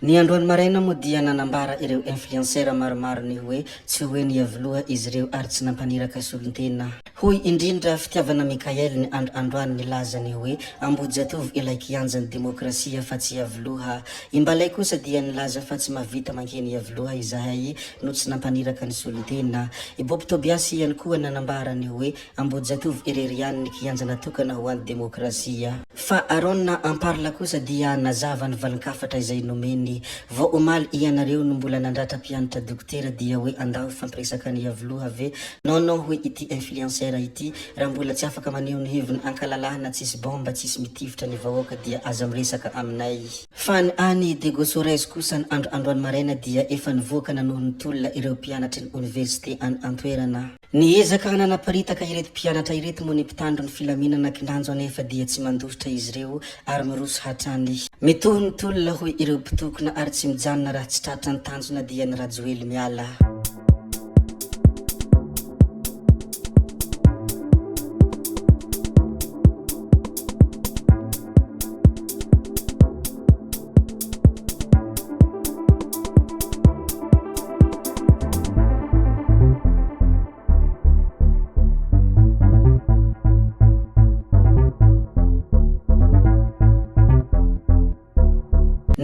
Ny androany maraina moa dia nanambara ireo influenceurs maromaro ny hoe tsy ho eny Iavoloha izy ireo ary tsy nampaniraka solontena. Hoy indrindra Fitiavana Mickaël ny andro androany nilaza ny hoe Ambohijatovo ilay kianjan'ny demokrasia fa tsy Iavoloha. Imbalay kosa dia nilaza fa tsy mahavita mankeny Iavoloha izahay no tsy nampaniraka ny solontena. I Bob Tobias ihany koa nanambara ny hoe Ambohijatovo irery ihany ny kianja natokana ho an'ny demokrasia. Fa Arona Amparla kosa dia nazava ny valin-kafatra izay nomeny. Vao omaly ianareo no mbola nandratra mpianatra dokotera dia hoe andao hifampiresaka any Iavoloha ve? Non non hoy ity influenceur ity, raha mbola tsy afaka maneho ny heviny ankalalahana tsisy bomba tsisy mitifitra ny vahoaka dia aza miresaka aminay. Fa ny any Diego Suarez kosa ny andro androany maraina dia efa nivoaka nanohy ny tolona ireo mpianatry ny oniversite any antoerana. Niezaka nanaparitaka ireto mpianatra ireto moa ny mpitandro ny filaminana kinanjo anefa dia tsy mandositra izy ireo ary miroso hatrany. Mitohy ny tolona hoy ireo mpitokona ary tsy mijanona raha tsy tratra ny tanjona dia ny Rajoely miala.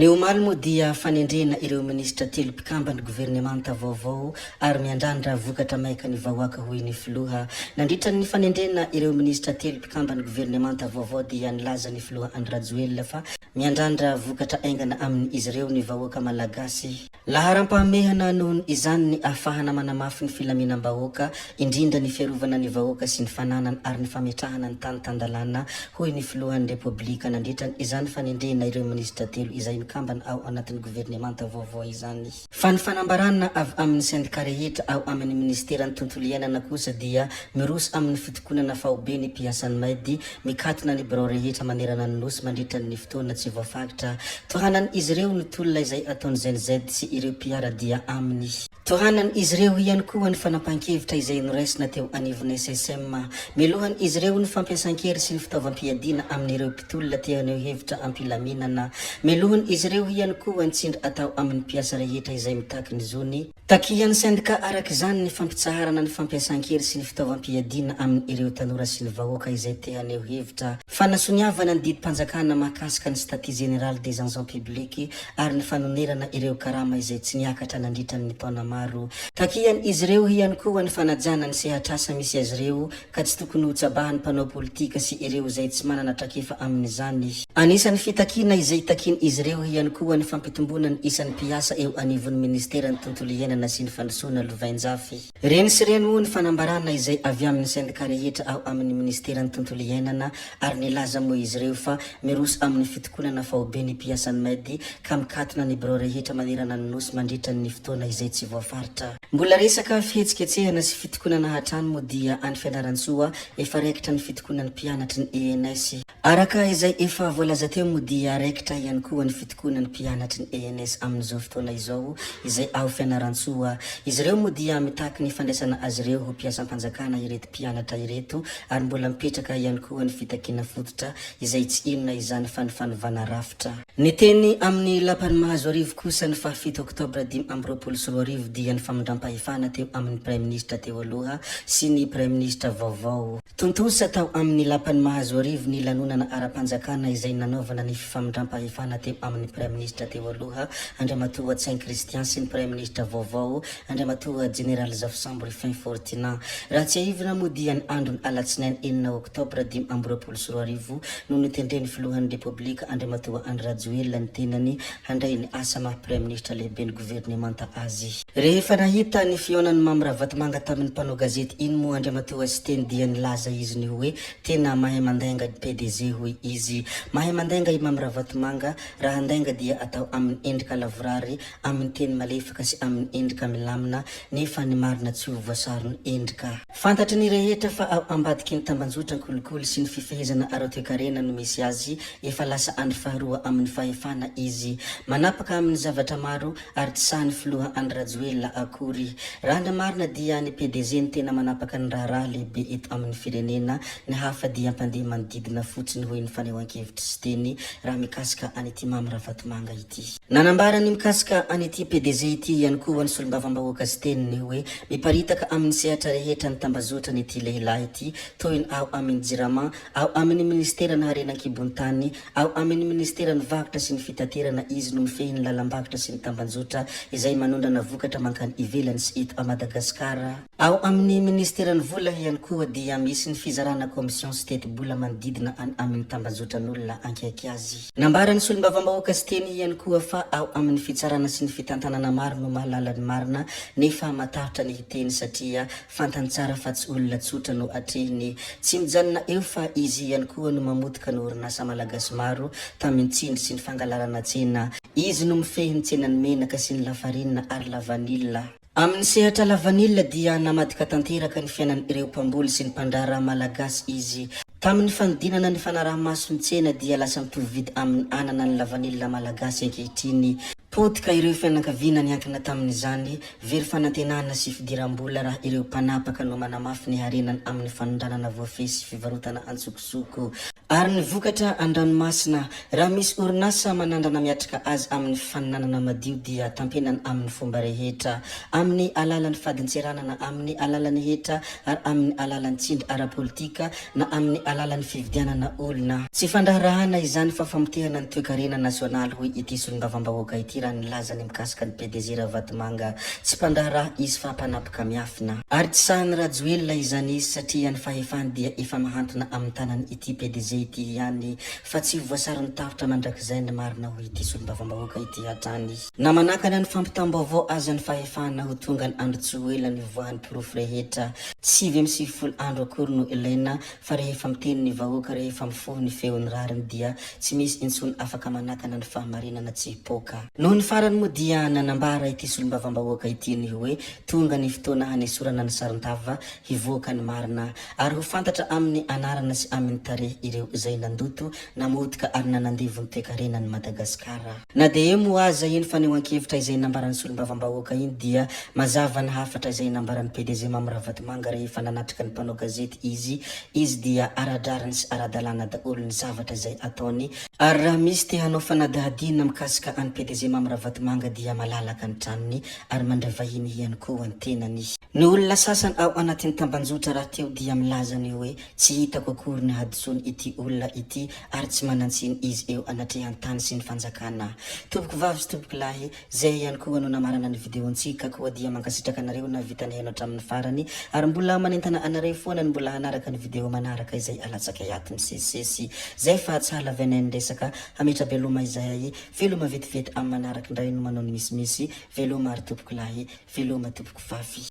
Ny omaly moa dia fanendrena ireo minisitra telo mpikamban'ny governemanta vaovao ary miandrandra vokatra maika ny vahoaka hoy ny filoha. Nandritra ny fanendrena ireo minisitra telo mpikamban'ny governemanta vaovao dia nilaza ny filoha Andry Rajoelina fa miandrandra vokatra aingana amin'izy ireo ny vahoaka malagasy. Laharam-pahamehana noho izany ny ahafahana manamafy ny filaminam-bahoaka, indrindra ny fiarovana ny vahoaka sy ny fananany ary ny fametrahana ny tany tan-dalàna, hoy ny filohan'ny Repoblika nandritra izany fanendrena ireo minisitra telo izay mikambana ao anatin'ny governemanta vaovao izany. Fa ny fanambarana avy amin'ny sendika rehetra ao amin'ny minisiteran'ny tontolo iainana kosa dia miroso amin'ny fitokonana faobe ny mpiasan'ny Maidy Mikatona ny birao rehetra manerana ny Nosy mandritra ny fotoana tsy voafaritra. Tohanan'izy ireo ny tolona izay ataon'ny Gen Z sy ireo mpiara-dia aminy. Tohanan'izy ireo ihany koa ny fanapahan-kevitra izay noraisina teo anivon'ny SSM. Melohan'izy ireo ny fampiasan-kery sy ny fitaovam-piadiana amin'ireo mpitolona te haneho hevitra am-pilaminana. Melohan'izy ireo ihany koa ny tsindry atao amin'ny mpiasa rehetra izay mitaky ny zony. Takian'ny sendika araka izany ny fampitsaharana ny fampiasan-kery sy ny fitaovam-piadiana amin'ireo tanora sy ny vahoaka izay te haneho hevitra. Fanasoniavana ny didim-panjakana mahakasika ny Statut Général des Agents Publics ary ny fanonerana ireo karama izay tsy niakatra nandritra ny taona maro. Takian'izy ireo ihany koa ny fanajana ny sehatr'asa misy azy ireo ka tsy tokony ho tsabahan'ny mpanao politika sy ireo izay tsy manana trakefa amin'izany. Anisan'ny fitakiana izay takian'izy ireo ihany koa ny fampitomboana ny isan'ny mpiasa eo anivon'ny ministeran'ny tontolo iainana sy ny fandrosoana lovainjafy. Reny sy reny moa ny fanambarana izay avy amin'ny sendika rehetra ao amin'ny ministeran'ny tontolo iainana ary nilaza moa izy ireo fa miroso amin'ny fitokonana faobe ny mpiasan'ny Med ka mikatona ny birao rehetra manerana ny Nosy mandritra ny fotoana izay tsy voafaritra. Mbola resaka fihetsiketsehana sy fitokonana hatrany moa dia any Fianarantsoa efa raikitra ny fitokonan'ny mpianatry ny ENS. Araka izay efa voalaza teo moa dia raikitra ihany koa ny fitokonan'ny mpianatry ny ENS amin'izao fotoana izao izay ao Fianarantsoa. Izy ireo moa dia mitaky ny fandraisana azy ireo ho mpiasam-panjakana ireto mpianatra ireto ary mbola mipetraka ihany koa ny fitakiana fototra izay tsy inona izany fa ny fanovana rafitra. Ny teny amin'ny lapan'i Mahazoarivo kosa ny fahafito oktobra 2025 dia ny famindram-pahefana teo amin'ny praiminisitra teo aloha sy ny praiminisitra vaovao. Tontosa tao amin'ny lapan'i Mahazoarivo ny lanonana ara-panjakana izay nanaovana ny fifamindram-pahefana teo amin'ny praiminisitra teo aloha Andriamatoa Ntsay Christian sy ny praiminisitra vaovao Andriamatoa Jeneraly Zafisambo Rufin Fortunat. Raha tsiahivina moa dia ny andron'ny alatsinainy enina oktobra 2025 no notendren'ny filohan'ny Repoblika Andriamatoa Andry Rajoelina ny tenany handray ny asa maha Praiminisitra lehiben'ny governemanta azy. Rehefa nahita ny fihaonan'i Mamy Ravatomanga tamin'ny mpanao gazety iny moa Andriamatoa Siteny dia nilaza izy ny hoe tena mahay mandainga ny PDG hoy izy. Mahay mandainga i Mamy Ravatomanga, raha handainga dia atao amin'ny endrika lavorary, amin'ny teny malefaka sy amin'ny endrika milamina nefa ny marina tsy ho voasaron'ny endrika. Fantatry ny rehetra fa ao ambadiky ny tambanjotran-kolikoly sy ny fifehezana ara-toekarena no misy azy, efa lasa andry faharoa amin'ny fahefana izy. Manapaka amin'ny zavatra maro, ary tsy sahy ny filoha Andry Rajoelina akory. Raha ny marina dia ny PDG no tena manapaka ny raharaha lehibe eto amin'ny firenena, ny hafa dia mpandeha manodidina fotsiny hoy ny fanehoan-kevitr'i Siteny raha mikasika an'ity Mamy Ravatomanga ity. Nanambara ny mikasika an'ity PDG ity ihany koa ny solombavambahoaka Siteny ny hoe miparitaka amin'ny sehatra rehetra ny tambazotran'ity lehilahy ity toy ny ao amin'ny Jirama, ao amin'ny minisiteran'ny harena an-kibon-tany, Ao amin' ny Minisiteran'ny Varotra sy ny Fitaterana izy no mifehy ny lalam-barotra sy ny tambanjotra izay manondrana vokatra mankany ivelany sy eto a Madagasikara. Ao amin' ny Minisiteran'ny Vola ihany koa dia misy ny fizarana commission sy tetibola manodidina any amin' ny tambajotran'olona ankaiky azy. Nambaran'ny Solombavambahoaka Siteny ihany koa fa ao amin' ny fitsarana sy ny fitantanana maro no mahalala ny marina nefa matahotra ny hiteny satria Fantany tsara fa tsy olona tsotra no atrehiny. Tsy mijanona eo fa izy ihany koa no mamotika ny orinasa malagasy maro tamin'ny tsindry sy ny fangalarana tsena. Izy no mifehy ny tsenan'ny menaka sy ny lafarinina ary lavanila. Amin'ny sehatra lavanila dia namadika tanteraka ny fiainan'ireo mpamboly sy ny mpandraharaha malagasy izy. Tamin'ny fanodinana ny fanaraha-maso ny tsena dia lasa mitovy vidy amin'ny anana ny lavanila malagasy ankehitriny. Potika ireo fianakaviana niankina tamin'izany, very fanantenana sy fidiram-bola raha ireo mpanapaka no manamafy ny harenany amin'ny fanondranana voafehy sy fivarotana antsokosoko. Ary ny vokatra an-dranomasina, raha misy orinasa manandrana miatrika azy amin'ny fifaninanana madio dia tampenana amin'ny fomba rehetra, amin'ny alalan'ny fadintseranana, amin'ny alalan'ny hetra ary amin'ny alalan'ny tsindry ara-politika na amin'ny alalan'ny fividianana olona. Tsy fandraharahana izany fa famotehana ny toekarena nasionaly, hoy ity solombavambahoaka ity raha nilaza ny mikasika ny PDG Ravatomanga. Tsy mpandraharaha izy fa mpanapaka miafina. Ary tsy sahin'i Rajoelina izany izy satria ny fahefany dia efa mahantona amin'ny tanany ity PDG ity ihany fa tsy ho voasaron'ny tahotra mandrakizay ny marina hoy ity solombavambahoaka ity hatrany. Na manakana ny fampitam-baovao aza ny fahefana ho tonga ny andro tsy ho ela nivoahan'ny porofo rehetra. 99 andro akory no ilaina fa rehefa miteny ny vahoaka rehefa mifoha ny feon'ny rariny dia tsy misy intsony afaka manakana ny fahamarinana tsy hipoaka. Noho ny farany moa dia nanambara ity solombavambahoaka ity ny hoe tonga ny fotoana hanesorana ny saron-tava hivoaka ny marina ary ho fantatra amin'ny anarana sy amin'ny tarehy ireo izay nandoto, namotika ary nanandevo ny toekarenan'i Madagasikara. Na dia eo moa aza iny fanehoan-kevitra izay nambaran'ny solombavambahoaka iny dia mazava ny hafatra izay nambaran'ny PDG Mamy Ravatomanga rehefa nanatrika ny mpanao gazety izy, izy dia ara-drariny sy ara-dalàna daholo ny zavatra izay ataony, ary raha misy te hanao fanadihadiana mikasika an'i PDG Mamy Ravatomanga dia malalaka ny tranony ary mandray vahiny ihany koa ny tenany. Ny olona sasany ao anatin'ny tambanjotra rahateo dia milaza ny hoe tsy hitako akory ny hadisoany ity olona ity ary tsy manan-tsiny izy eo anatrehan-tany sy ny fanjakana. Tompoko vavy sy tompoko lahy, zay ihany koa no namarana ny video-ntsika, koa dia mankasitraka anareo nahavita nihaino hatramin'ny farany, ary mbola manentana anareo foana ny mbola hanaraka ny video manaraka izay alatsakay ato misesisesy. Zay fa tsy halavainay ny resaka, hametra-beloma izahay, veloma vetivety amin'ny manaraka indray no manao ny misimisy, veloma ary tompoko lahy, veloma tompoko vavy.